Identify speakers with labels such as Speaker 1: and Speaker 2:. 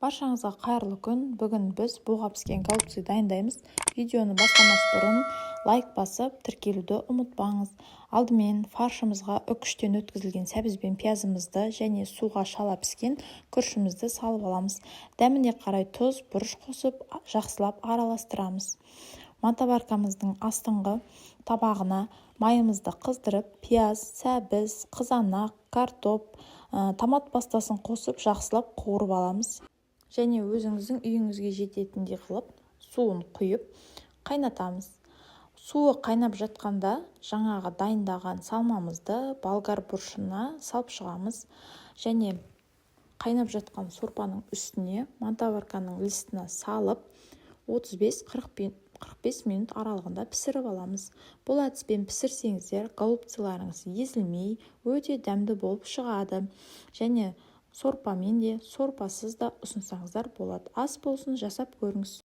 Speaker 1: Баршаңызға қайырлы күн! Бүгін біз буға піскен голубцы дайындаймыз. Видеоны бастамас бұрын лайк басып, тіркелуді ұмытпаңыз. Алдымен фаршымызға үкіштен өткізілген сәбіз бен пиязымызды және суға шала піскен күрішімізді салып аламыз. Дәміне қарай тұз, бұрыш қосып, жақсылап араластырамыз. Мантоваркамыздың астыңғы табағына майымызды қыздырып, пияз, сәбіз, қызанақ, картоп, томат пастасын қосып, жақсылап қуырып аламыз. Және өзіңіздің үйіңізге жететіндей қылып суын құйып қайнатамыз. Суы қайнап жатқанда жаңағы дайындаған салмамызды болгар бұрышына салып шығамыз және қайнап жатқан сорпаның үстіне мантоварканың листына салып, 35-45 минут аралығында пісіріп аламыз. Бұл әдіспен пісірсеңіздер, голубцыларыңыз езілмей, өте дәмді болып шығады. Және сорпамен де, сорпасыз да ұсынсаңыздар болады. Ас болсын, жасап көріңіз.